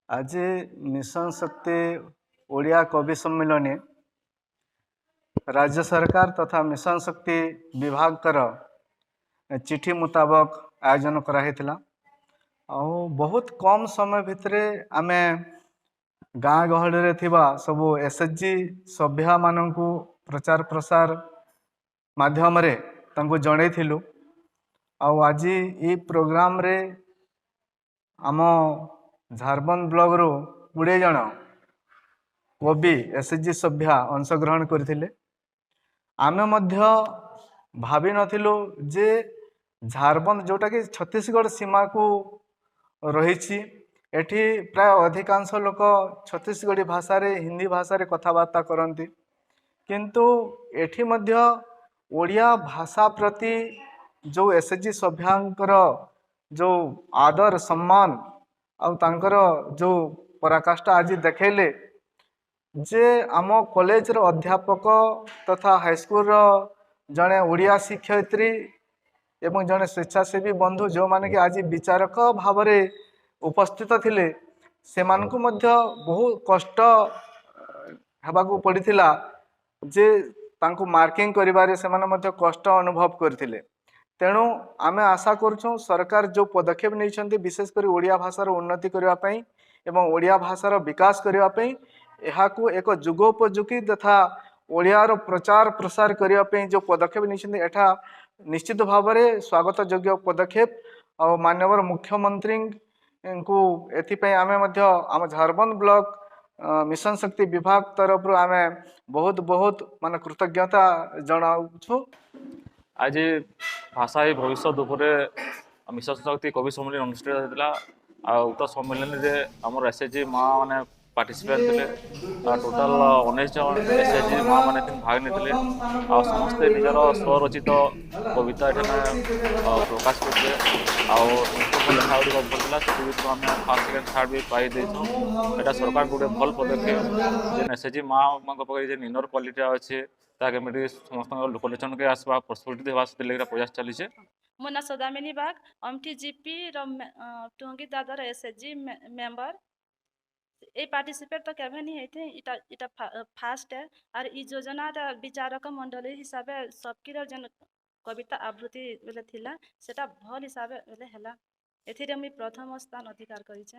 ଆଜି ମିଶନ ଶକ୍ତି ଓଡ଼ିଆ କବି ସମ୍ମିଳନୀ ରାଜ୍ୟ ସରକାର ତଥା ମିଶନ ଶକ୍ତି ବିଭାଗଙ୍କର ଚିଠି ମୁତାବକ ଆୟୋଜନ କରାହେଇଥିଲା। ଆଉ ବହୁତ କମ୍ ସମୟ ଭିତରେ ଆମେ ଗାଁ ଗହଳିରେ ଥିବା ସବୁ ଏସ୍ଏଚ୍ଜି ସଭ୍ୟମାନଙ୍କୁ ପ୍ରଚାର ପ୍ରସାର ମାଧ୍ୟମରେ ତାଙ୍କୁ ଜଣେଇଥିଲୁ। ଆଉ ଆଜି ଏଇ ପ୍ରୋଗ୍ରାମରେ ଆମ ଝାରବନ୍ଧ ବ୍ଲକରୁ 20 ଜଣ କବି, ଏସ୍ଏଚ୍ଜି ସଭ୍ୟା ଅଂଶଗ୍ରହଣ କରିଥିଲେ। ଆମେ ମଧ୍ୟ ଭାବିନଥିଲୁ ଯେ ଝାରବନ୍ଧ, ଯେଉଁଟାକି ଛତିଶଗଡ଼ ସୀମାକୁ ରହିଛି, ଏଠି ପ୍ରାୟ ଅଧିକାଂଶ ଲୋକ ଛତିଶଗଡ଼ି ଭାଷାରେ, ହିନ୍ଦୀ ଭାଷାରେ କଥାବାର୍ତ୍ତା କରନ୍ତି, କିନ୍ତୁ ଏଠି ମଧ୍ୟ ଓଡ଼ିଆ ଭାଷା ପ୍ରତି ଯେଉଁ ଏସ୍ଏଚ୍ଜି ସଭ୍ୟାଙ୍କର ଯେଉଁ ଆଦର ସମ୍ମାନ ଆଉ ତାଙ୍କର ଯେଉଁ ପରାକାଷ୍ଠା ଆଜି ଦେଖେଇଲେ ଯେ ଆମ କଲେଜର ଅଧ୍ୟାପକ ତଥା ହାଇସ୍କୁଲର ଜଣେ ଓଡ଼ିଆ ଶିକ୍ଷୟିତ୍ରୀ ଏବଂ ଜଣେ ସ୍ୱେଚ୍ଛାସେବୀ ବନ୍ଧୁ, ଯେଉଁମାନେ କି ଆଜି ବିଚାରକ ଭାବରେ ଉପସ୍ଥିତ ଥିଲେ, ସେମାନଙ୍କୁ ମଧ୍ୟ ବହୁ କଷ୍ଟ ହେବାକୁ ପଡ଼ିଥିଲା ଯେ ତାଙ୍କୁ ମାର୍କିଂ କରିବାରେ ସେମାନେ ମଧ୍ୟ କଷ୍ଟ ଅନୁଭବ କରିଥିଲେ। ତେଣୁ ଆମେ ଆଶା କରୁଛୁ, ସରକାର ଯେଉଁ ପଦକ୍ଷେପ ନେଇଛନ୍ତି, ବିଶେଷ କରି ଓଡ଼ିଆ ଭାଷାର ଉନ୍ନତି କରିବା ପାଇଁ ଏବଂ ଓଡ଼ିଆ ଭାଷାର ବିକାଶ କରିବା ପାଇଁ, ଏହାକୁ ଏକ ଯୁଗୋପଯୋଗୀ ତଥା ଓଡ଼ିଆର ପ୍ରଚାର ପ୍ରସାର କରିବା ପାଇଁ ଯେଉଁ ପଦକ୍ଷେପ ନେଇଛନ୍ତି, ଏଠା ନିଶ୍ଚିତ ଭାବରେ ସ୍ୱାଗତ ଯୋଗ୍ୟ ପଦକ୍ଷେପ। ଆଉ ମାନ୍ୟବର ମୁଖ୍ୟମନ୍ତ୍ରୀଙ୍କୁ ଏଥିପାଇଁ ଆମେ ମଧ୍ୟ ଆମ ଝାରବନ୍ଧ ବ୍ଲକ ମିଶନ ଶକ୍ତି ବିଭାଗ ତରଫରୁ ଆମେ ବହୁତ ବହୁତ ମାନେ କୃତଜ୍ଞତା ଜଣାଉଛୁ। ଆଜି ଭାଷା ହିଁ ଭବିଷ୍ୟତ ଉପରେ ମିଶନ ଶକ୍ତି କବି ସମ୍ମିଳନୀ ଅନୁଷ୍ଠିତ ହେଇଥିଲା। ଆଉ ଉକ୍ତ ସମ୍ମିଳନୀରେ ଆମର ଏସ୍ ଏଚ୍ ଜି ମା ମାନେ ପାର୍ଟିସିପେଟ୍ ଥିଲେ। ଟୋଟାଲ 19 ଜଣ ଏସ୍ ଏଚ୍ ଜି ମା ମାନେ ଭାଗ ନେଇଥିଲେ ଆଉ ସମସ୍ତେ ନିଜର ସ୍ୱରଚିତ କବିତା ଏଠାନେ ପ୍ରକାଶ କରିଥିଲେ। ଆଉ ସମସ୍ତଙ୍କ ଲେଖା ଗୁଡ଼ିକ ଭଲ ଥିଲା। ସେଥି ଭିତରୁ ଆମେ ଫାର୍ଷ୍ଟ, ସେକେଣ୍ଡ, ଥାର୍ଡ଼ ବି ପ୍ରାଇଜ୍ ଦେଇଛୁ। ଏଇଟା ସରକାର ଗୋଟେ ଭଲ ପଦକ୍ଷେପ। ଯେନ୍ ଏସ୍ ଏଚ୍ ଜି ମା ମାନଙ୍କ ପାଖରେ ଯେନ୍ ଇନର୍ କ୍ୱାଲିଟିଟା ଅଛେ, ତାହା କେମିତି ସମସ୍ତଙ୍କ ଲୋକଲୋଚନକେ ଆସବା, ପ୍ରସ୍ଫୁଟିତ ହେବା, ସେଥିଲାଗି ଏଇଟା ପ୍ରୟାସ ଚାଲିଛେ। ମୋ ନାଁ ସଦାମିନୀ ବାଗ, ଅମଠି ଜିପିର ଟୁଙ୍ଗି ଦାଦର ଏସ୍ଏଚ୍ଜି ମେମ୍ବର। ଏଇ ପାର୍ଟିସିପେଟ୍ ତ କେବେ ନି ହେଇଥି, ଇଟା ଫାଷ୍ଟ। ଆର୍ ଇ ଯୋଜନାଟା ବିଚାରକ ମଣ୍ଡଳୀ ହିସାବେ ସବକିର ଯେନ୍ କବିତା ଆବୃତ୍ତି ବେଲେ ଥିଲା, ସେଟା ଭଲ୍ ହିସାବେ ବେଲେ ହେଲା। ଏଥିରେ ମୁଇଁ ପ୍ରଥମ ସ୍ଥାନ ଅଧିକାର କରିଛେଁ।